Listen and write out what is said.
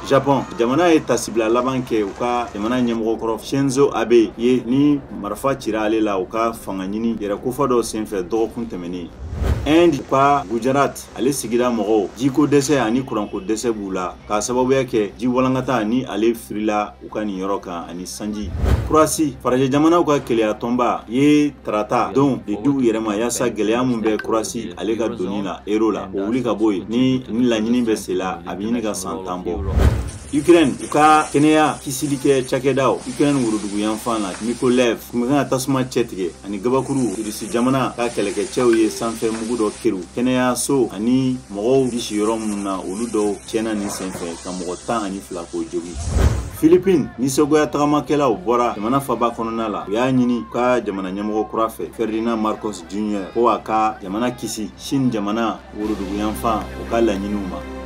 Japon jamana ye tasibila laban kɛ u ka jamana ɲɛmɔgɔkɔrɔ Shinzo Abe ye ni marifa cira ale la u ka fanga ɲini yɛrɛ kofɔ dɔw senfɛ dɔgɔkun tɛmɛnen. Inde ka Gujarat ale sigida mɔgɔw jiko dɛsɛ ani kuranko dɛsɛ b'u la k'a sababuya kɛ ji walankata ni ale firila u ka nin yɔrɔ kan ani sanji. Croatie farajɛ jamanaw ka keleya tɔnba ye tarata don de di u yɛrɛ ma yaasa gɛlɛya min bɛ Croatie ale ka doni la euro la o wuli ka bɔ yen ni laɲini bɛ sen la a bɛ ɲini ka san 10 bɔ. Ukraine u ka kɛnɛya kisili kɛ cakɛdaw Ukraine worodugu yanfan na Mykolaiv tun bɛ kan ka tasuma cɛtigɛ ani gabakuru. Irisi jamana ka kɛlɛkɛcɛw ye sanfɛ mugu dɔ keru kɛnɛyaso ani mɔgɔw bɛ si yɔrɔ minnu na, olu dɔw tiɲɛna nin senfɛ ka mɔgɔ 12 k'o jogin. Philippines nisɔngoya tagamakɛlaw bɔra jamana faba kɔnɔna la, u y'a ɲini u ka jamana ɲɛmɔgɔ kura fɛ Ferdinand Marcos Jr ko a ka jamana kisi Chine jamana worodugu yanfan u ka laɲiniw ma.